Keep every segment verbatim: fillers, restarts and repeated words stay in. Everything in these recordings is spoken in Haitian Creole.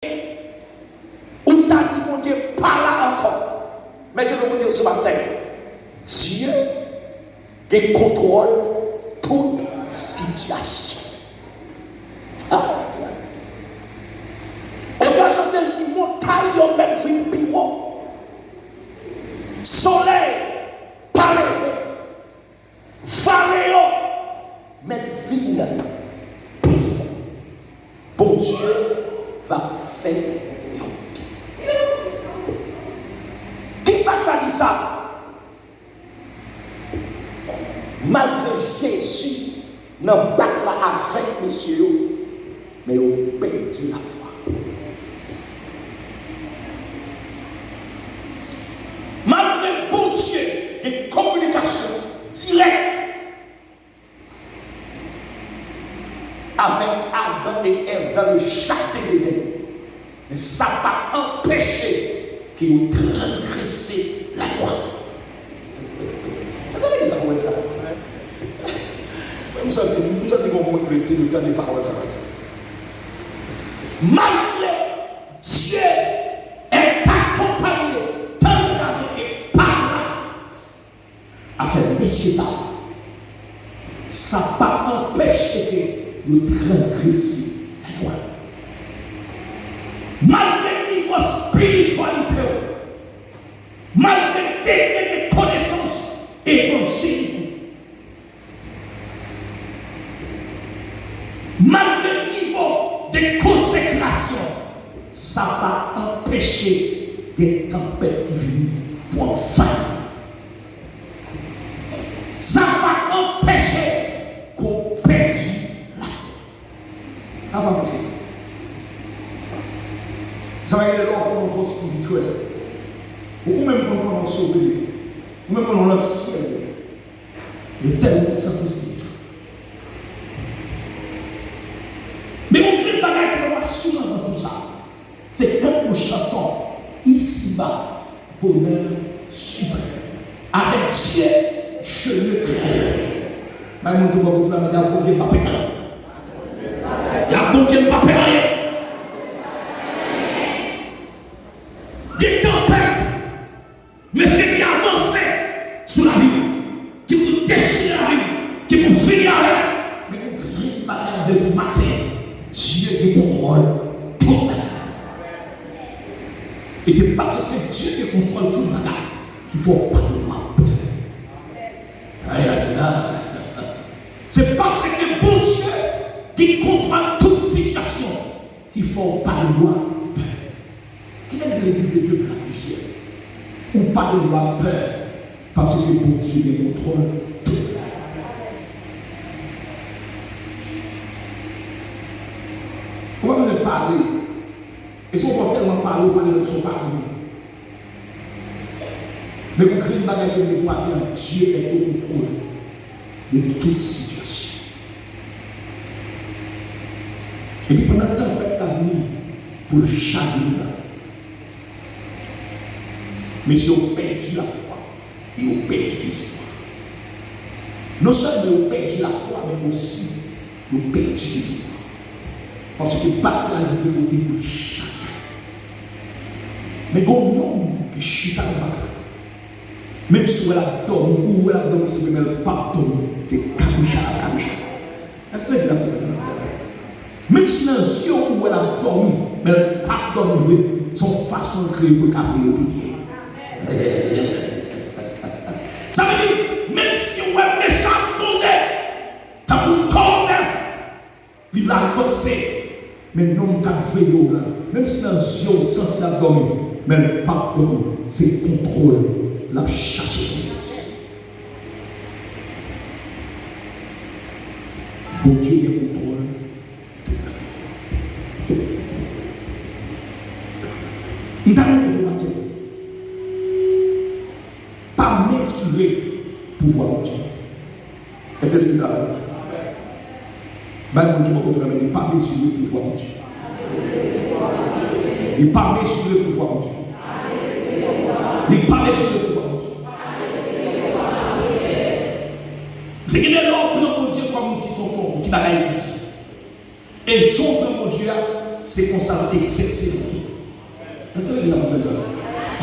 ou ta di Bondye pa la ankò. Men je vais vous dire ce matin, Dye gen kontwòl tout sitiyasyon. Ah. Otè chante l di, montay yo mèt vin pi wo. Solèy pa leve. Vale yo mèt vin pi fon. Bondye va fè yo monte. Kisa k ta di sa? Malgre Jezi nan bak la avèk mesye yo, men yo pèdi lafwa. Malgre Bondye gen kominikasyon dirèk avèk Adan e Èv dans le jardin d'Éden, men sa pa anpeche ke yo transgrese lalwa. Mezanmi, nou ta wè sa. M santi, m santi gon moun rete, nou tande pawòl sa maten. Malgre Dieu est accompagné dans le jardin et par là, a sè mesye dam, sa pa anpeche ke yo transgrese lalwa. Malgre nivo espirityalite w, malgre degre de konesans evanjelik ou, malgre nivo de konsekrasyon, sa pa anpeche gen tanpèt ki vini pou anvayi. Sa pa anpeche ke w pèdi lafwa. Apa mwen fè sa? Sa va ede lè w konnen w twò espirityèl. Ou menm konn konnen w sove. Ou menm konnen w nan syèl. Li tèlman santi espirityèl. Men yon grenn bagay ki ban nou asirans nan tout sa, se tankou chantan, ici-bas, bonheur suprême. Avec Dieu, je ne crains rien. Bay moun ki bò kote w la, di, a Bondye m pa pè anyen. A Bondye m pa pè anyen. Gen tanpèt, mesye ki avanse sou lavi w, ki pou dechire lavi w, ki pou fini avè w. Men yon grenn bagay m vle di w maten, Dye gen kontwòl tout bagay. E se paske Dye gen kontwòl tout bagay ki fè w pa gen dwa pè. Ayayay. Se paske Bondye gen kontwòl tout sitiyasyon ki fè w pa gen dwa pè. Kite m di legliz de Dye Gras di Syèl, ou pa gen dwa pè, paske Bondye gen kontwòl tout bagay. Ou pa bezwen pale. E si w tèlman pale, ou pale menm si w pa konnen. Men yon grenn bagay ke m gen pou maten an, Dye est au contrôle de toute situation. Epi pandan tanpèt la vini pou l chavire bagay, mesye yo pèdi lafwa e yo pèdi lespwa. Non sèlman yo pèdi lafwa, men osi yo pèdi lespwa. Paske bak la rive kote pou l chaje. Men gen yon nonm ki chita nan bak la. Menm si w wè l ap dòmi, ou wè l ap dòmi, se vre, men l p ap dòmi. Se kaboucha l ap kaboucha. Èske legliz la konprann sa? Menm si nan zye w ou wè l ap dòmi, men l p ap dòmi vre. Se yon fason l kreye pou l ka veye yo pi byen. Sa vle di, menm si w wè mechan ap gwonde, tankou tò nèf, li vle avanse, men nonm k ap veye w la, menm si nan zye w santi l ap dòmi, men l p ap dòmi. Se kontwòl l ap chache genyen. Bondye gen kontwòl tout bagay. M ta renmen di w maten, pa mezire pouvwa Bondye. Èske legliz la la? Bay moun ki bò kote w la, di, pa mezire pouvwa Bondye. Di, pa mezire pouvwa Bondye. Di, pa mezire pouvwa Bondye. Se gen de lè w pran Bondye kòm yon ti tonton, yon ti bagay piti. E jan w pran Bondye a, Se konsa l egzèse nan vi w. Èske legliz la konprann sa?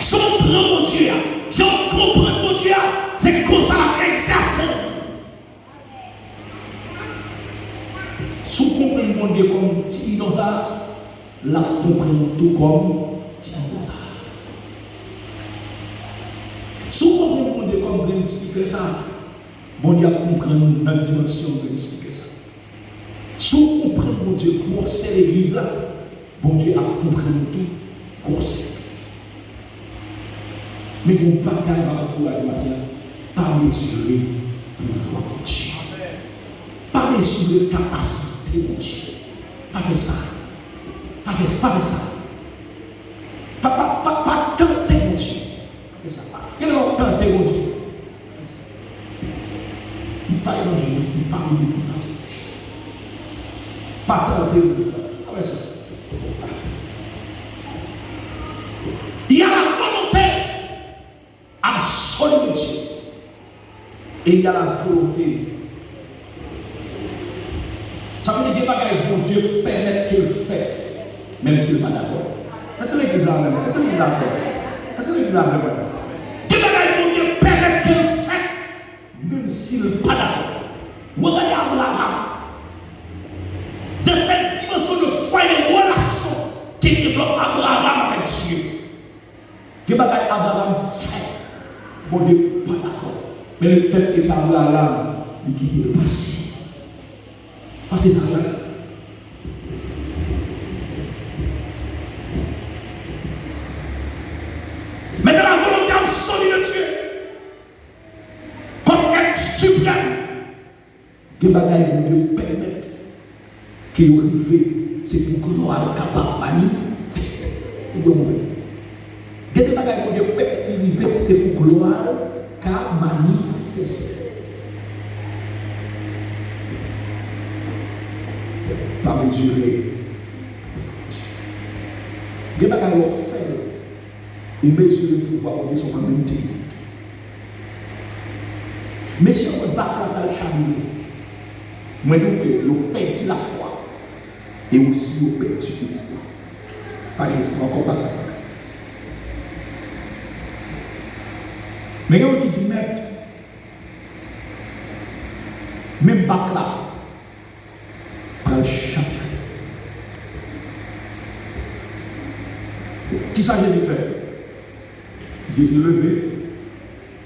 Jan w pran Bondye a, jan w konprann Bondye a, se konsa l ap egzèse nan vi w. Si w konprann Bondye kòm ti bidon sa a, l ap konprann ou tou kòm ti bidon sa a. Si w konprann Bondye kòm grenn spikè sa a, Bondye ap konprann ou nan dimansyon grenn spikè sa a. Si w konprann Bondye gwosè legliz la, Bondye ap konprann ou tou gwosè legliz. Men gen yon bagay m ap ankouraje w maten an, pa mezire pouvwa Bondye. Pa mezire kapasite Bondye. Pa fè sa. Pa fè, pa fè sa. Pa, pa, pa, pa tante Bondye. Pa fè sa. Pa, gen lè w tante Bondye. Li pa evanjelik, li pa biblik, li pa teolojyen. Pa tante Bondye. Pa fè sa. Il y a la volonté absolue de Dieu. Et il y a la volonté. Sa vle di gen bagay Bondye pèmèt ke l fèt, menm si l pa dakò. Èske legliz la avè m? Èske legliz la avè m? Èske legliz la avè m? Gen bagay Bondye pèmèt ke l fèt, menm si l pa dakò. W ap gade Abraram, de cette dimension de foi et de relation qui développe Abraham avec Dieu. Gen bagay Abraram fè, Bondye pa dakò. Men lefètke se Abraram, li kite l pase. Pase sa, jan. Mais dans la volonté absolue de Dieu, comme être suprême, gen bagay Bondye pèmèt ke yo rive, se pou glwa l kapab manifeste. Ou byen konprann? Gen de bagay Bondye pèmèt li rive, se pou glwa l ka manifeste. Pa mezire. Gen bagay lè w fè l, ou mezire pouvwa Bondye sou mwen menm te. Mesye, mwen bak la pral chavire. Mwen di w ke yo pèdi lafwa e osi yo pèdi espwa. Pa gen espwa ankò, bak la pral. Men gen yon ki di, Mèt, menm bak la pral chaje. Kisa Jezi fè? Jezi leve.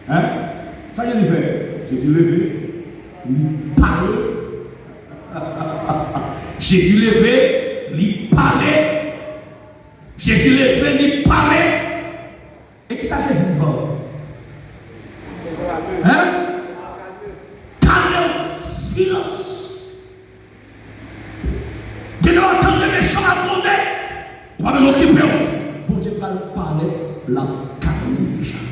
Hein? Sa Jezi fè? Jezi leve, li pale. Jezi leve, li pale. Jezi leve, li pale. E kisa Jezi di? Hein? Kalme w, silans. Depi w ap tande mechan ap gwonde, ou pa bezwen okipe w. Bondye pral parèt, l ap kalme mechan.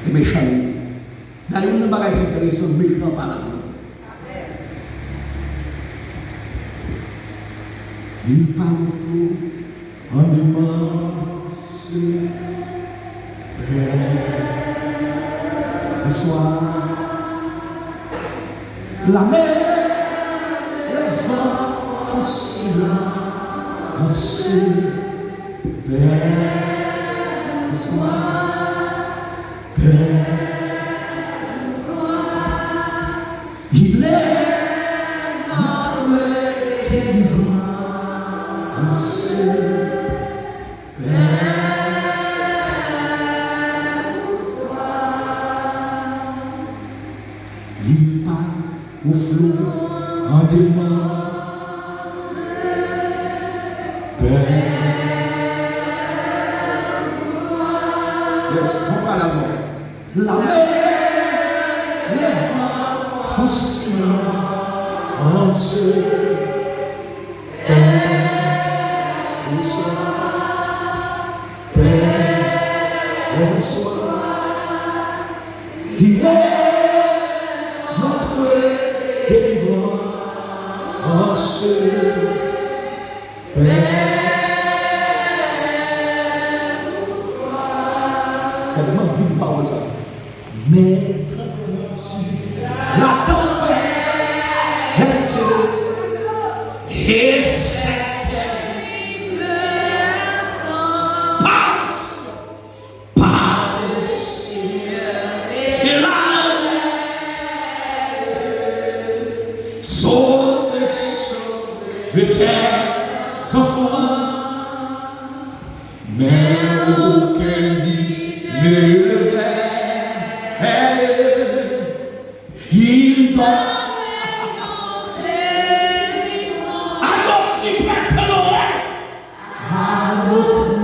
E mechan li ye. Dayè, youn nan bagay ki enteresan, mechan pa la pou lontan. Li pa yon flo an demanse. Bonswa. Lamè, lèvan, fon silan, ranse. Bonswa. Bonswa. Il est notre délivrance. Père, bonsoir. Li pa yon flo an demanse. Père, bonsoir. Yes, bon pale avè w. Lamè, lèvan, fon silan, ranse. Père, bonsoir. Père, bonsoir. Il est notre délivrance. Père, bonsoir. Tèlman viv pawòl sa. Maître Dieu, la tempête est, et Sans foi, mais aucun vide ne le fait. Il doit à notre prêtre l'oreille. À notre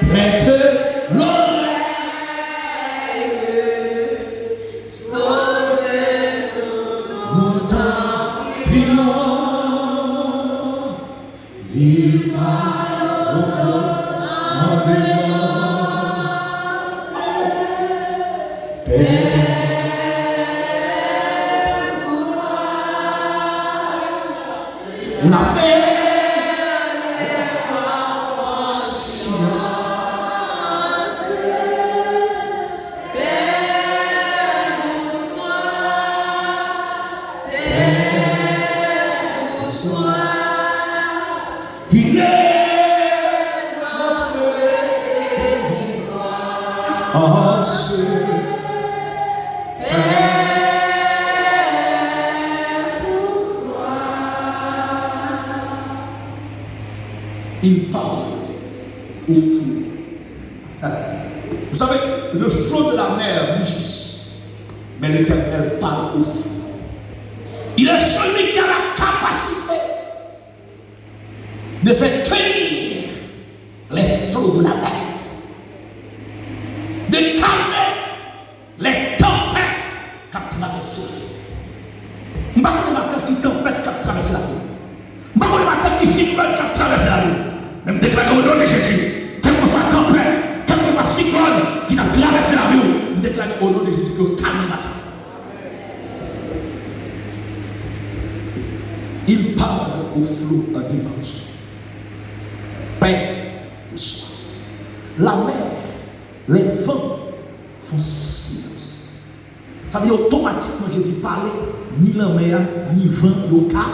prêtre l'oreille. Sauvez-nous, nous t'en prions. Il parle aux hommes en démence. Père, la paix. Silence. Il est notre délivrance. Il parle au flot. Vous savez, le flot de la mer mugit, mais l'Éternel parle au flot. Il est celui qui a la capacité de faire tenir les flots de la mer, de calmer les tempêtes k ap travèse lavi w. M pa konnen maten ki tanpèt k ap travèse lavi w. M pa konnen maten ki siklòn k ap travèse lavi w. Men m deklare o non de Jezi, kèlkeswa tanpèt, kèlkeswa siklòn ki t ap travèse lavi w, m deklare o non de Jezi ke yo kalme maten. Il parle au flot en démence. Paix pour soi. La mer, les vents font silence. Sa vle di otomatikman Jezi pale, ni lanmè a, ni van yo ka.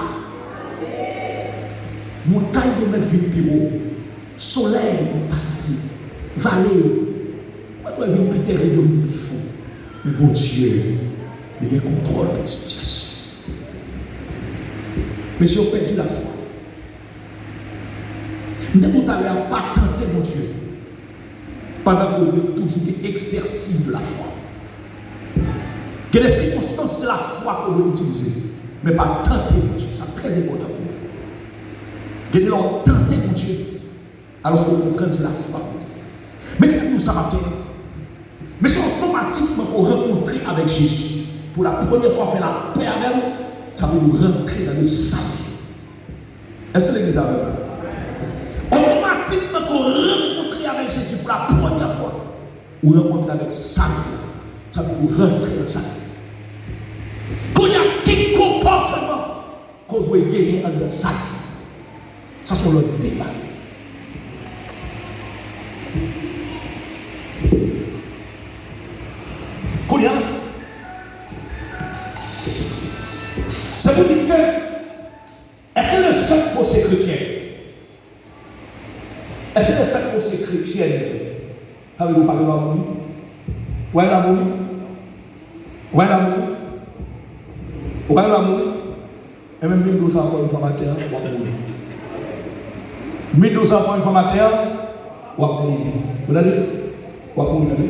Montay yo mèt vin pi wo. Solèy yo pa leve. Vale yo mèt wè vin pi tèrib, yo vin pi fon. Men Bondye, li gen kontwòl tout sitiyasyon. Mesye, yo pèdi lafwa. M te di w talè a, pa tante Bondye pandan ke w dwe toujou gen egzèsis de lafwa. Gen de sikonstans, se lafwa ke w dwe itilize, men pa tante Bondye. Sa trè enpòtan pou nou. Gen de lè w tante Bondye, alòske w konprann se lafwa w gen. Men kite m di w sa maten, men se otomatikman ke w rankontre avèk Jezi pou la premyè fwa, w fè lapè avè l, sa vle di w rantre nan le sali. Èske legliz avè m la? Otomatikman ke w rankontre avèk Jezi pou la premyè fwa, ou rankontre avèk sali. Sa vle di w rantre nan sali. Kounye a, ki konpòteman ke w dwe genyen anndan sali? Sa se yon lòt deba. Kounye a, se pou di ke, èske lefètke w se kretyen, èske lefètke w se kretyèn, sa vle di w pa gen dwa mouri? Ou pa gen dwa mouri? Ou pa gen dwa mouri? Ou pa gen dwa mouri? Enben, m vin di w sa ankò yon fwa maten an, w ap mouri. M vin di w sa ankò yon fwa maten an, w ap mouri. Ou tande? W ap mouri, tande.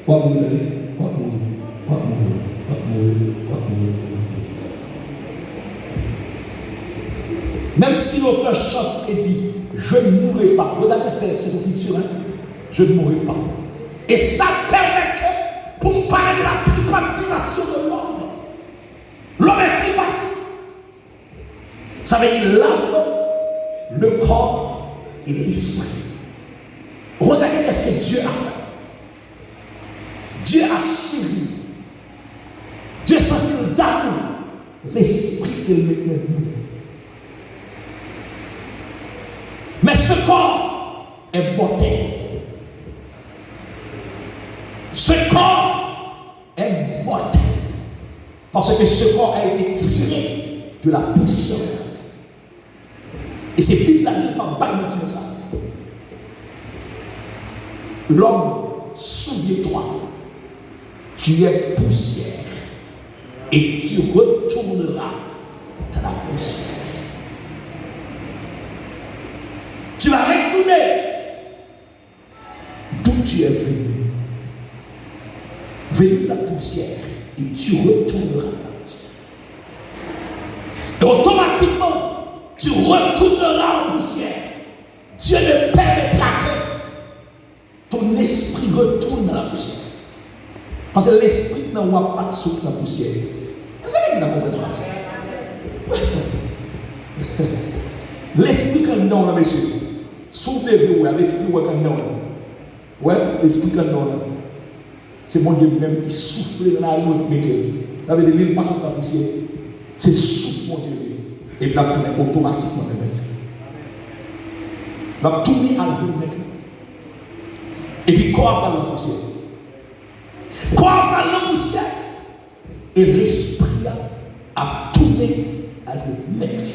W ap mouri, tande. W ap mouri. W ap mouri. W ap mouri. W ap mouri. Menm si l'auteur chante et dit, je ne mourrai pas. Regardez, c'est, c'est au futur, hein. Je ne mourrai pas. Et ça permet que, pour parler de la tripatrisation de l'homme, l'homme est tripartite. Ça veut dire l'âme, le corps et l'esprit. Regardez qu'est-ce que Dieu a fait. Dieu a chéri. Dieu santi l damou lespri ke l mete nan nou. Mais ce corps est mortel. Ce corps est mortel. Parce que ce corps a été tiré de la poussière. E se Bib la ki pa bay manti nan sa. L'homme, souviens-toi, tu es poussière et tu retourneras dans la poussière. D'où tu es venu. Venu de la poussière, et tu retourneras à la poussière. Et automatiquement, tu retourneras en poussière. Dieu ne permettra que ton esprit retourne dans la poussière. Paske lespri nan w ap pa t sot nan pousyè. Èske nèg la konprann sa m ap di? Lespri k anndan w lan, mesye, si w leve w wè, lespri w k anndan w lan. Wè, lespri k anndan w lan. Se Bondye menm ki soufle nan lavi w epi mete l. Sa vle di, li, li pa sot nan pousyè. Se souf Bondye li ye. Epi l ap tounen otomatikman nan men l. L ap tounen al jwenn nèg la. Epi kò a pral nan pousyè. Kò a pral nan pousyè. E lespri a ap tounen al jwenn nèg li.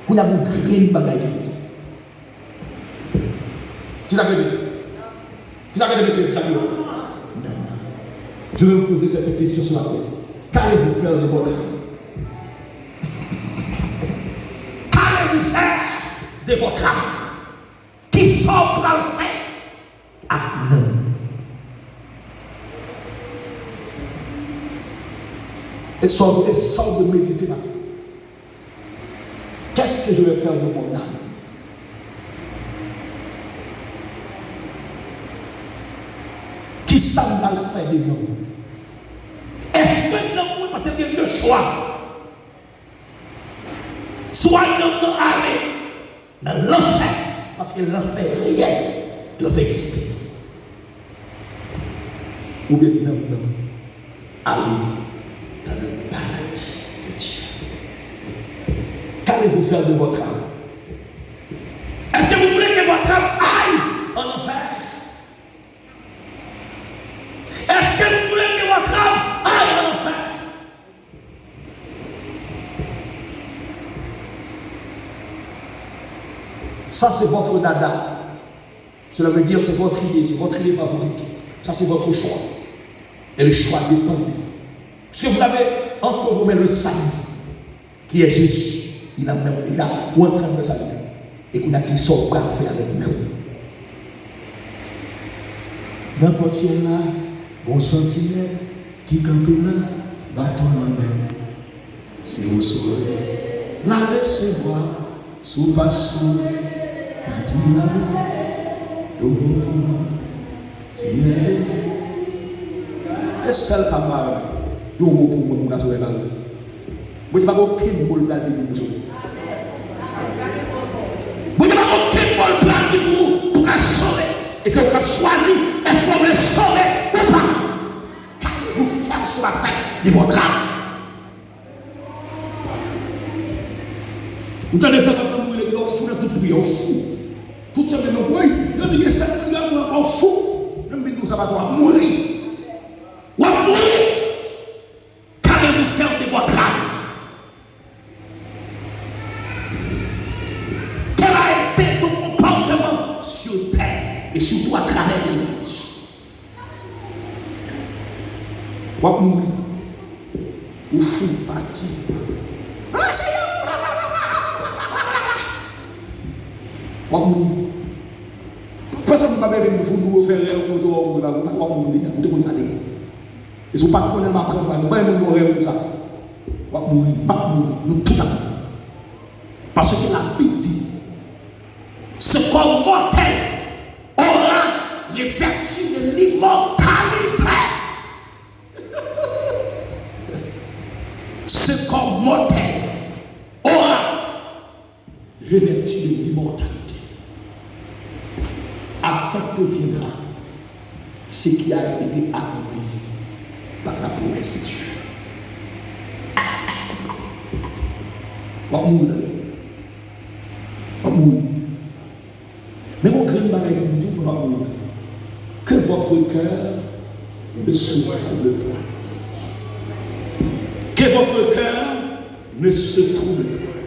Kounye a gon grenn bagay ki rete. Kisa k rete? Kisa k rete, mesye? Kisa k rete? Non, non. Je vais vous poser cette question ce matin. Qu'allez-vous faire de votre âme? Qu'allez-vous faire de votre âme? Kisa w pral fè ak nanm ou? E sa w, e sa w dwe medite maten. Qu'est-ce que je vais faire de mon âme? Kisa m pral fè de nanm mwen? Èske nanm mwen, paske gen de chwa. Swa nanm nan ale nan lanfè, paske lanfè reyèl, lanfè egziste. Oubyen nanm nan ale dans le paradis de Dieu. Qu'allez-vous faire de votre âme? Est-ce que vous voulez que votre âme aille en enfer? Est-ce que vous voulez que votre âme aille en enfer? Ça, c'est votre dada. Cela veut dire, c'est votre idée, c'est votre idée favorite. Ça, c'est votre choix. Et le choix dépend de vous. Puisque vous avez entre vos mains le salut, qui est Jésus, il a mené, il a, ou antre nan salut. E kounye a, kisa w pral fè avèk nanm ou? Nan pòt syèl la, gon santinèl ki kanpe la, baton nan men. Si w sove, l a resevwa. Si w pa sove, l a di lamen. Dobo pou mwen, Senyè Jezi. E sèl pa m pa wè. Dobo pou mwen, m ka sove pa m. Bondye pa gen okenn mo l pral di pou m sove. Bondye pa gen okenn mo l pral di pou ou, pou w ka sove. E se ou k ap chwazi, èske w vle sove ou pa. Qu'allez-vous faire ce matin de votre âme? Ou tande sa, papa, mwen, lè w fou nan tout priyè, w fou. Tout semèn, w fou, wi, yo di gen sèt moun nan mwen ankò, w fou. Menm vin di w sa, papa, w ap mouri. W ap mouri. Qu'allez-vous faire de votre âme? Quel a été ton comportement sur terre et surtout à travers l'église? W ap mouri. Ou fou, pati. Ah, Seyè! W ap mouri. Pèsonn pa bezwen vin fou nou fè rèv pou w mouri, w ap mouri deja. Ou te konn sa deja. E si w pa t konnen l, m aprann w, pa gen moun bon rèv konsa. W ap mouri, m ap mouri, nou tout ap mouri. Paske Labib di, ce corps mortel aura les vertus de l'immortalité. Ce corps mortel aura revêtu de l'immortalité, afin que viendra ce qui a été accompli par la promesse de Dieu. W ap mouri, tande. W ap mouri. Men gon grenn bagay pou m di w pandan w ap mouri. Que votre cœur ne se trouble point. Que votre cœur ne se trouble point.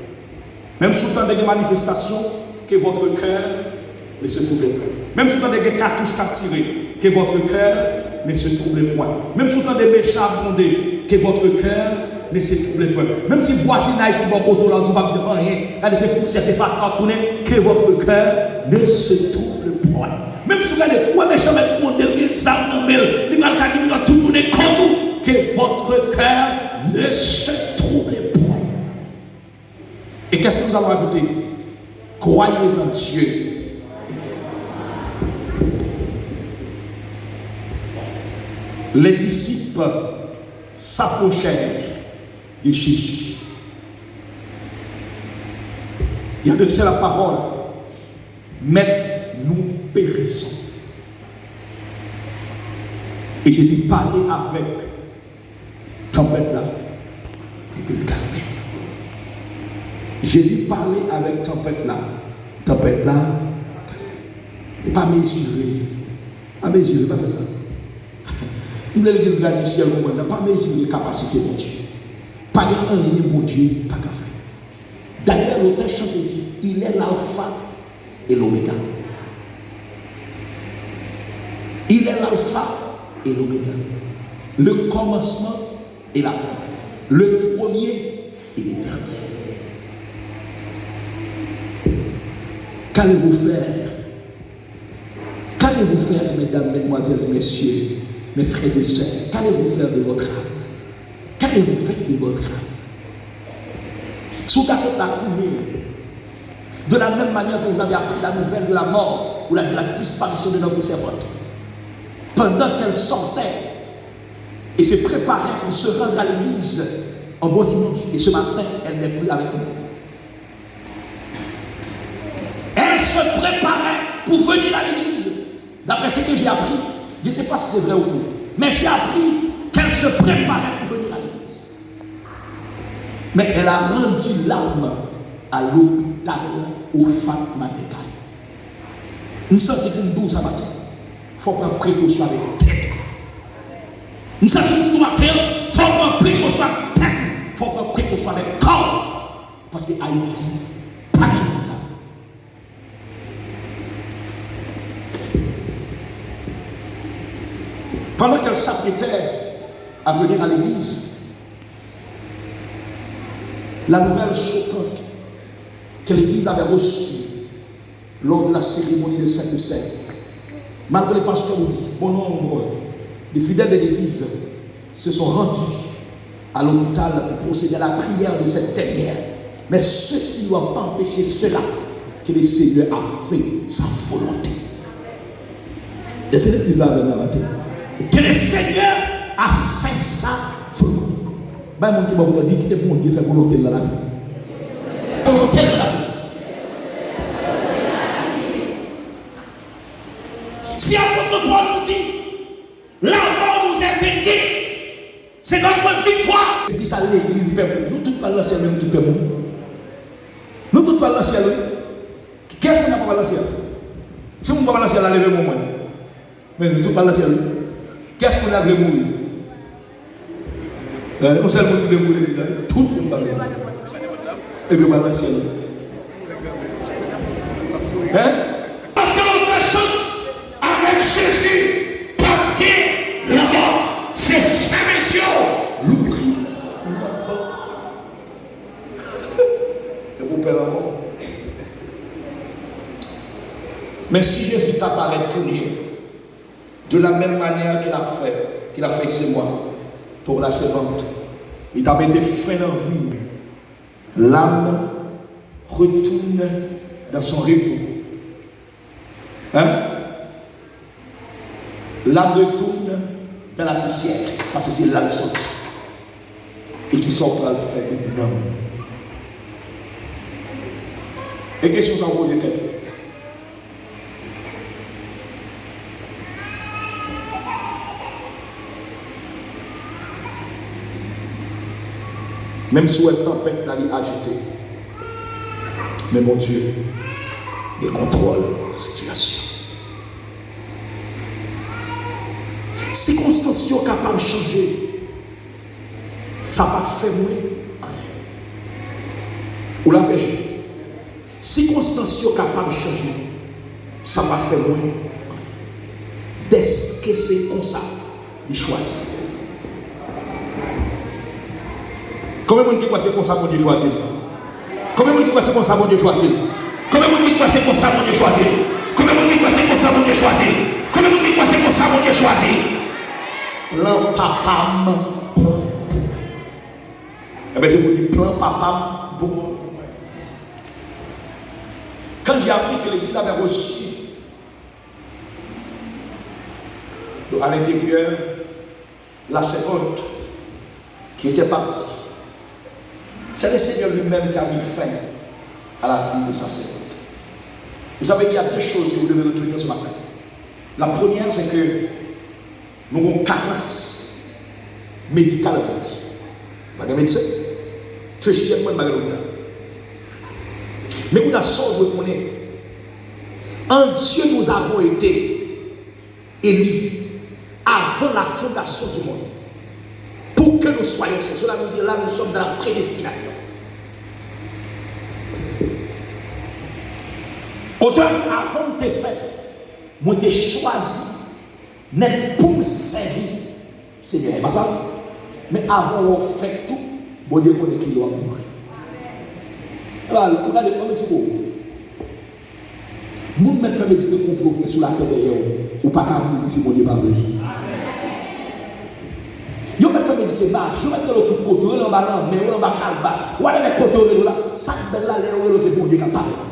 Menm si w tande gen manifestasyon, que votre cœur ne se trouble point. Menm si w tande gen katouch k ap tire, que votre cœur ne se trouble point. Menm si w tande mechan ap gwonde, que votre cœur Ne se trouble point. Menm si vwazinay ki bò kote w la, ou di w p ap janm anyen, gade, se pousyè, se fatra w ap tounen, que votre cœur ne se trouble point. Menm si w gade, ou wè mechan mèt gwonde l, gen zam nan men l, li pral ka di moun nan tou tounen kont ou, que votre cœur ne se trouble point. Et qu'est-ce que nous allons ajouter? Croyez en Dieu. Les disciples s'approchèrent de Jésus. Ils adressaient la parole. Maître, nous périssons. Et Jésus parlait avec tanpèt la, epi l kalme. Jezi pale avèk tanpèt la, tanpèt la kalme. Pa mezire, pa mezire, pa fè sa. M vle legliz Gras di Syèl konprann sa, pa mezire kapasite Bondye. Pa gen anyen Bondye pa ka fè. Dayè, lotè chan te di, Il est l'alpha et l'oméga. Il est l'alpha et l'oméga. Le commencement et la fin. Le premier et le dernier. Qu'allez-vous faire? Qu'allez-vous faire, mesdames, mesdemoiselles et messieurs, mes frères et sœurs? Qu'allez-vous faire de votre âme? Qu'allez-vous faire de votre âme? Si w ta sot la kounye a, de la même manière que vous avez appris la nouvelle de la mort ou la, de la disparition de notre servante, pendant qu'elle sortait et se préparait pour se rendre à l'église en bon dimanche, et ce matin, elle n'est plus avec nous. Elle se préparait pour venir à l'église. D'après ce que j'ai appris, je ne sais pas si c'est vrai ou faux, mais j'ai appris qu'elle se préparait pour venir à l'église. Mais elle a rendu l'âme à l'hôpital Ofat Matèkay. M santi pou m di w sa maten, fò w pran prekosyon avèk tèt ou. M santi pou m di w maten an, fò w pran prekosyon avèk tèt ou, fò w pran prekosyon avèk kò w. Paske Ayiti pa gen lopital. Pendant qu'elle s'apprêtait à venir à l'église, la nouvelle choquante que l'église avait reçue lors de la cérémonie de Sainte Seine, malgré le pasteur nous dit, bon nombre de fidèles de l'église se sont rendus à l'hôpital pour procéder à la prière de cette dernière. Mais ceci ne doit pas empêcher cela que le Seigneur a fait sa volonté. Èske legliz la avè m la maten? Que le Seigneur a fait sa volonté. Bay moun ki bò kote w, di, kite Bondye fè volonte l nan lavi w. Volonte l nan lavi w. Si apot Pòl nou di, la mort nous est éteinte, c'est notre victoire. Epi sa legliz pèp ou. Nou tout pral nan syèl, men nou tout pèp ou. Nou tout pral nan syèl, wi. Kiyès moun nan pa pral nan syèl? Si moun pa pral nan syèl la, leve men w mwen. Men nou tout pral nan syèl, wi. Kiyès moun nan vle mouri? Yon sèl moun ki vle mouri legliz la, wi. Tout moun pa vle mouri. Epi yo pral nan syèl, wi. Hein? Paske lòt la chante avec Jésus, pa gen lanmò. Se fèmen zye w, louvri l, lanmò. Yo pou pè lanmò. Men si Jezi ta parèt kounye a, de la menm manyè ke l ap fè, ke l ap fè, excusez-moi, pour la servante, li ta mete fen nan vi w. L'âme retourne dans son repos. Hein? L'âme retourne dans la poussière, paske se la l soti. E kisa w pral fè de nanm ou? E kesyon sa w poze tèt ou. Menm si w wè tanpèt la li ajite, men Bondye gen kontwòl sitiyasyon. Sikonstans yo kapab chanje, sa p ap fè mwen anyen. Ou la, frè Jim? Sikonstans yo kapab chanje, sa p ap fè mwen anyen. Dèske se konsa li chwazi. Konbyen moun ki kwè se konsa Bondye chwazi l? Konbyen moun ki kwè se konsa Bondye chwazi l? Konbyen moun ki kwè se konsa Bondye chwazi l? Konbyen moun ki kwè se konsa Bondye chwazi l? Konbyen moun ki kwè se konsa Bondye chwazi l? Plan papa m bon pou mwen. Enben, se pou di plan papa m bon pou mwen. Quand j'ai appris que l'Église avait reçu à l'intérieur la servante qui était partie, c'est le Seigneur lui-même qui a mis fin à la vie de sa servante. Vous savez, il y a deux choses que vous devez retenir ce matin. La première, c'est que nou gen yon karans medikal an Ayiti. Pa gen medsen. Dezyèm pwen, pa gen lopital. Men kounye a, sa w dwe konnen, en Dieu nous avons été élus avant la fondation du monde, pour que nous soyons saints. Cela veut dire, là, nous sommes dans la prédestination. Otan di, avan m te fèt, mwen te chwazi nèt pou m sèvi Senyè. E pa sa? Men avan w fèt tou, Bondye konnen ki lè w ap mouri. Epa, ou gade, mwen mèt di w, moun mèt fè mezi se konplo gen sou latè dèyè w, ou pa ka mouri si Bondye pa vle. Yo mèt fè mezi se maji, yo mèt rele w tout kote, yo rele w anba lanmè, yo rele w anba kalbas, whatever kote yo rele w la, sa k bèl la, lè yo rele w, se Bondye k ap parèt.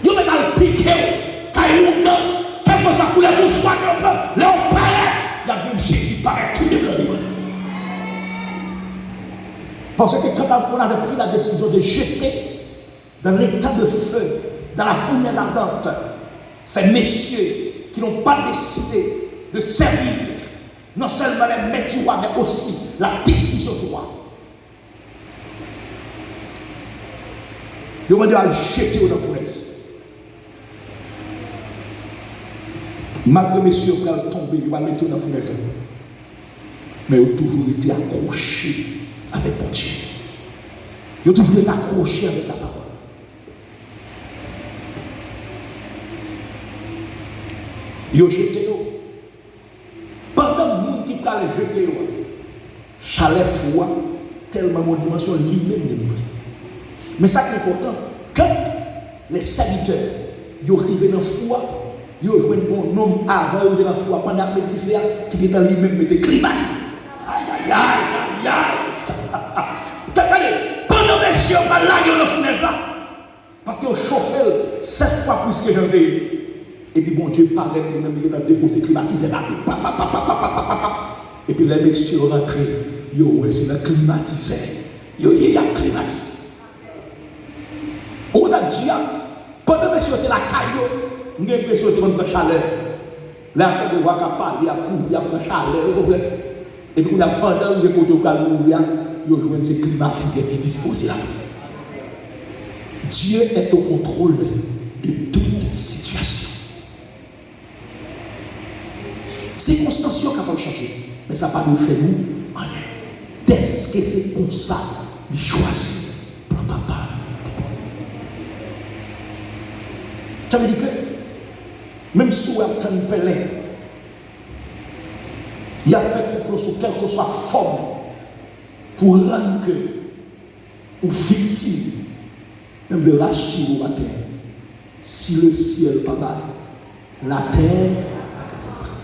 Yo mèt al pike w kay oungan, kèlkeswa koulè mouchwa ke yo pran, lè w parèt, y ap jwenn Jezi parèt tou de blan li. Parce que quand on avait pris la décision de jeter dans l'étang de feu, dans la fournaise ardente, ces messieurs qui n'ont pas décidé de servir non seulement les maîtres du roi, mais aussi la décision du roi. Yo mande yo al jete yo nan founèz. Malgre mesye yo pral tonbe, yo pral mete yo nan founèz la. Men yo toujou rete akwoche avèk Bondye. Yo toujou rete akwoche avèk lapawòl. Yo jete yo. Pandan moun ki pral jete yo a, chalè fou a tèlman gen yon dimansyon li menm li mouri. Men sa ki enpòtan, quand les serviteurs yo rive nan fou a, yo jwenn yon nonm avan yo rive nan fou a, pandan y ap met dife a, ki gentan li menm mete klimatize. Ayayay, ayayay! Gade, pandan mesye yo pral lage yo nan founèz la, paske yo chofe l sèt fwa plis ke jan l te ye. Epi Bondye parèt li menm, li gentan depoze klimatizè la. Pap, pap, pap. Epi lè mesye yo rantre, yo wè se nan klimatizè yo ye, y ap klimatize. Ou konn sa k di a? Pandan mesye yo te lakay yo, m gen enpresyon yo te konn pran chalè. Lè y ap tande wa k ap pale, y ap kouri, y ap pran chalè, ou konprann? Epi kounye a, pandan yo rive kote yo pral mouri a, yo jwenn se klimatizè ki dispoze la pou yo. Dieu est au contrôle de toute situation. Sikonstans yo kapab chanje, men sa pa dwe fè nou anyen. Dèske se konsa li chwazi plan papa l. Sa vle di ke menm si w ap tann pèlen, y ap fè konplo sou kèlkeswa fòm pou rann ke ou viktim, menm le rasire w atè. Si le syèl pa bay, latè pa kapab pran.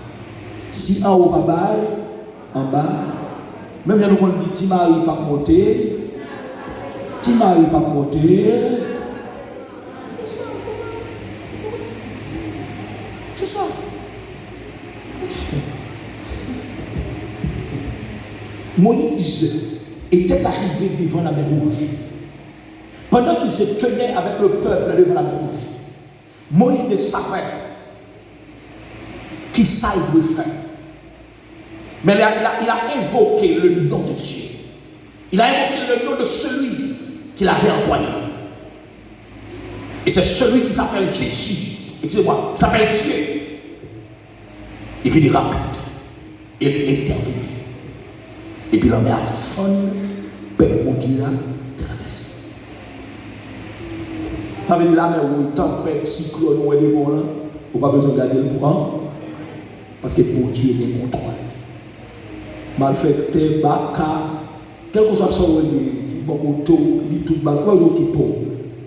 Si anwo pa bay, anba, menm jan nou konn di, Ti Mari p ap monte, Ti Mari p ap monte. Se sa. Moïse était arrivé devant la mer Rouge. Pendant qu'il se tenait avec le peuple devant la mer Rouge, Moïse ne savait qui ça il devait faire. Mais il a, il a, il a invoqué le nom de Dieu. Il a invoqué le nom de celui qui l'avait envoyé. Et c'est celui qui s'appelle Jésus, excusez-moi, qui s'appelle Dieu. Il vini rapid. Et il intervenu. Epi lanmè a fann, pèp Bondye a travèse. Sa vle di lanmè wouj, tanpèt, siklòn, ou wè devan w lan, ou pa bezwen gade l pou an, paske Bondye gen kontwòl. Malfektè, baka, Kèlkeswa sa w wè li ye, ki ba w oto, li tout bagay, ou pa bezwen okipe w.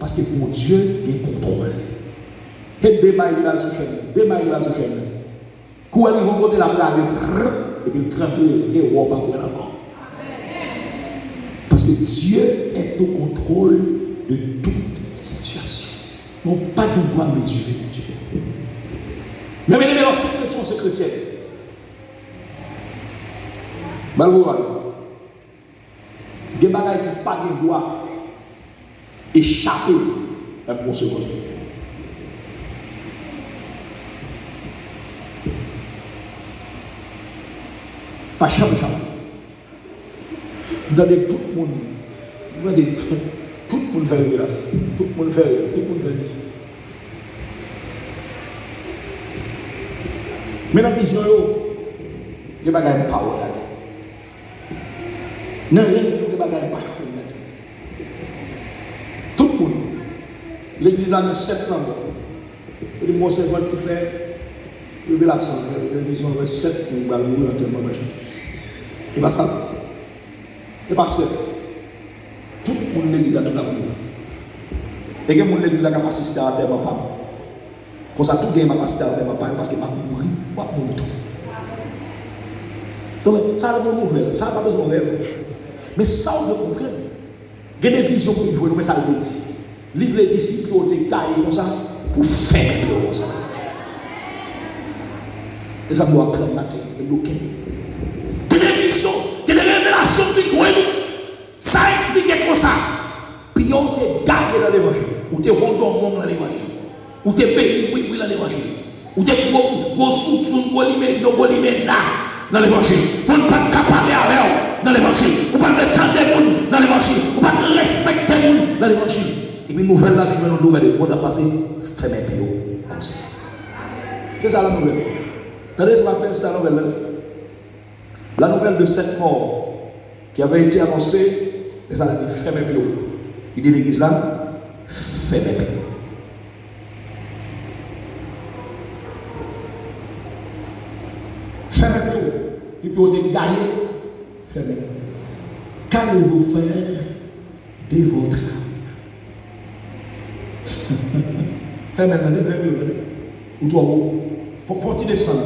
Paske Bondye gen kontwòl li. Te de may li ba l sou chèn nan, de may li ba l sou chèn nan. Kou w wè li yon kote l ap rale, vrr, epi l tranble, e wè w pa wè l ankò. Paske Dieu est au contrôle de toute situation. Nou pa gen dwa mezire Bondye. Men, men, men, lòske kretyen, se kretyèn. Ba l pou w ale. Gen bagay ki pa gen dwa echape w, menm pou yon segonn. Pa janm echape. M tande tout moun, m tande tout moun fè revelasyon. Tout moun fè rèv, tout moun fè vizyon. Men nan vizyon yo, gen bagay m pa wè ladan. Nan rèv yo, gen bagay m pa jwenn ladan. Tout moun. Legliz la gen sèt lanmò. Yo di m gon sèvant ki fè revelasyon, fè revizyon, wè sèt moun pral mouri antèman, machin. E pa sa. E pa sèt. Tout moun legliz la, tout ap mouri. E gen moun legliz la k ap asiste a antèman pa m. Konsa tou genyen m ap asiste a antèman pa yo, paske m ap mouri, w ap mouri tou. Donk, sa a pa yon nouvèl, sa a pa bezwen rèv. Men sa w dwe konprann, gen de vizyon pou w jwenn, ou men sa l vle di. Li vle di si pye w te gaye konsa, pou w fèmen pye w konsa. E sa m dwe aprann maten, e m dwe kenbe. Gen de vizyon, gen de revelasyon ki jwenn ou. Sa eksplike konsa, pye w te gaye nan levanjil, ou te wodonmong nan levanjil, ou te beni wiwi nan levanjil, ou te gwo, gwo sousoun, gwo limeno, gwo limena nan levanjil. Moun pa t ka pale avè w nan levanjil, ou pa t vle tande moun nan levanjil, ou pa t respekte moun nan levanjil. Epi nouvèl la vin jwenn ou, gade, konsa pase, fèmen pye w konsa. Se sa la nouvèl. Tande se maten, se sa nouvèl la. La nouvelle de cette mort qui avait été annoncée, men sa l di, fèmen pye w. Li di legliz la, fèmen pye w. Fèmen pye w. Epi w te gaye, fèmen. Qu'allez-vous faire de votre âme? Fèmen l tande, fèmen l tande. Ou twò wo. Fò, fò ti desann.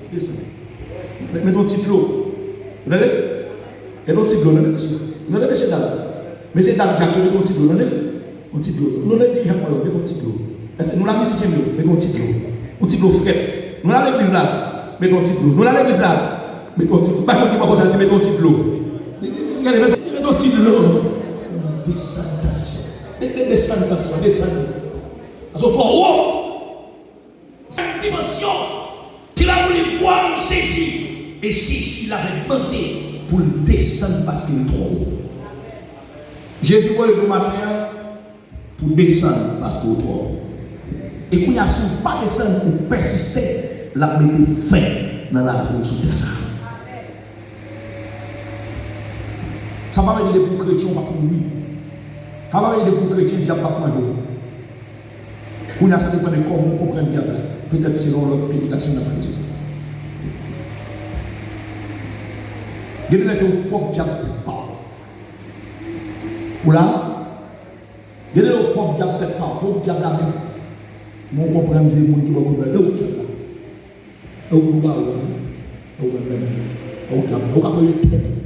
Ti desann. Met, met yon ti dlo. Ou tande? Met yon ti dlo, tande, mesye. Ou tande, mesye dam? Mesye dam Jack yo, met yon ti dlo, tande? Yon ti dlo. Nou nan dirijan mwen yo, met yon ti dlo. Èske nou la, mizisyen m yo? Met yon ti dlo. Yon ti dlo frèt. Nou la legliz la? Met yon ti dlo. Nou la legliz la? Met yon ti dlo. Bay moun ki bò kote a di, met yon ti dlo. Gade, met, met yon ti dlo. Desann tansyon. De, de, desann tansyon, desann. Paske w twò wo. Sèt dimansyon ki la pou li vwa Jezi. E Jezi l avèk mande pou l desann paske l twò wo. Jezi voye l pou maten an pou desann paske w twò wo. E kounye a, si w pa desann, ou pèsiste, l ap mete fen nan lavi w sou tè sa a. Sa pa vle di depi w kretyen, w p ap mouri. Sa pa vle di depi w kretyen, dyab p ap manje w. Kounye a, sa depann de kòman w konprann dyab la. Petèt se nan yon lòt predikasyon n ap pale sou sa. Gen de lè se ou pwòp dyab tèt pa w. Ou la? Gen de lè ou pwòp dyab tèt pa w. Ou dyab la menm. Men w konprann se moun ki bò kote w. E ou dyab la. E ou lougawou, e ou menm, e ou dyab la. Ou ka pran tèt ou.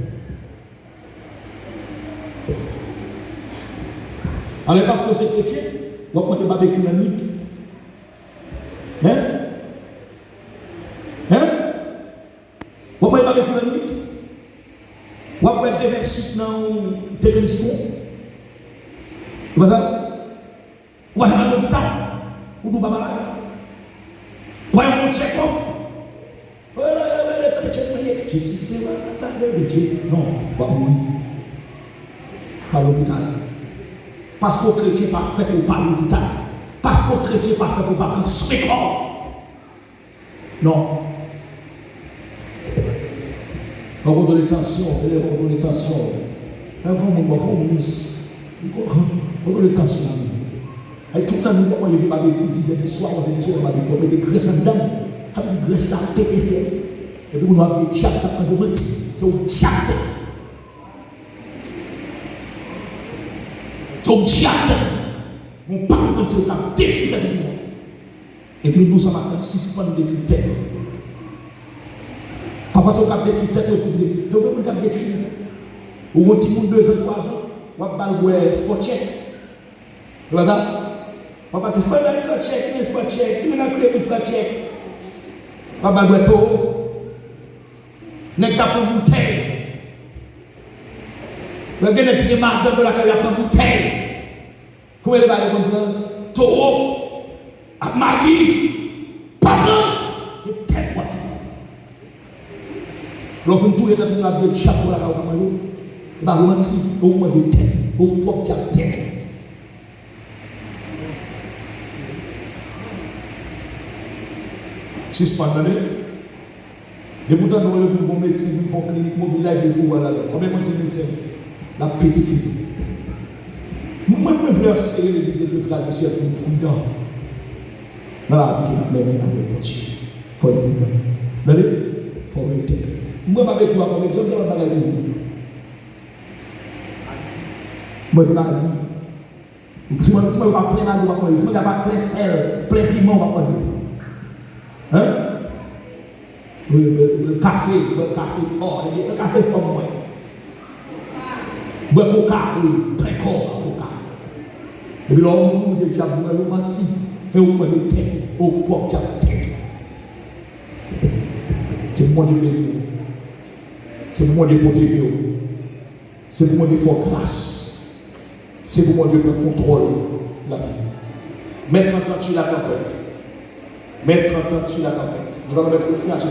Alò, paske w se kretyen, w ap manje babekyou nan nwit. Hen? Hen? W ap manje babekyou nan nwit? W ap bwè de vè sik nan yon de grenn sitwon? Se pa sa? Ou pa janm al lopital? Ou di w pa malad? Ou pa janm fè yon check-up? Wè, wè, wè, wè, kretyen mwen ye. Jezi se wè, pa de Jezi. Non, w ap mouri. Pa lopital. Paske w kretyen pa fè pou w pa lopital. Paske w kretyen pa fè pou w pa pran swen kò w. Non. Fò w kontwole tansyon w, fò w kontwole tansyon w. Lè fò moun, fò w mis. Li kontwole tansyon w. Ay, tout nan nou, kòman yo gen babekyou, diz è di swa, onz è di swa, babekyou, mete grès anndan. Sa vle di grès la pete fè. Epi kounye a, w ap gen dyab k ap manje w manti. Se yon dyab. Kè w di atè. Men w pa konprann se ou k ap detwi tèt ou pou kont ou. E men nou sa maten, sispann detwi tèt ou. Pafwa se ou k ap detwi tèt ou epi w di, gen yon moun k ap detwi. Ou gon timoun de zan, twa zan, w ap ba l bwè Sport Check. Se pa sa? W ap pati Sport Check, men Sport Check, timoun nan kriye pou Sport Check. W ap ba l bwè Toro. Nèg k ap pran boutèy. Lè gen nèg ki gen madanm yo lakay yo, y ap pran boutèy. Konbyen de bagay yo konn pran? Toro ak magi. Pa pran. Gen tèt w ap touye. Lè w fin touye tèt ou, w ap vye djab bò lakay ou k ap manje w. E pa vre manti, e ou manje tèt ou, e ou pwòp djab tèt ou. Sispann tande. Depi w tande yon legliz, yon medsen vin fè yon klinik mobil la, epi pou wè ladan. Konbyen moun se medsen? L ap pete figi. Mwen, mwen vle anseye legliz de Dye Kral di Syèl pou nou pridan nan lavi ke n ap mennen avèk Bondye. Fò nou pridan. Tande? Fò w veye tèt ou. Mwen pa mete w a kòm egzanp, gen lòt bagay toujou. Mwen te magi. Si mwen, si mwen pa plen magi, w ap manje. Si mwen pa plen sèl, plen piman, w ap manje. Hein? Bwè, bwè, bwè kafe, bwè kafe fò, ebyen, bwè kafe fò, m bwè. Bwè koka, wi, plen kò ak koka. Epi lè w mouri, ou di dyab, ou manje, ou manti, e ou manje tèt ou, ou pwòp dyab tèt ou. Se pou Bondye beni w. Se pou Bondye pwoteje w. Se pou Bondye fè w gras. Se pou Bondye pran kontwòl lavi w. Mets trente ans sur la tempête. Mets trente ans sur la tempête. Nous allons mettre le frein à ce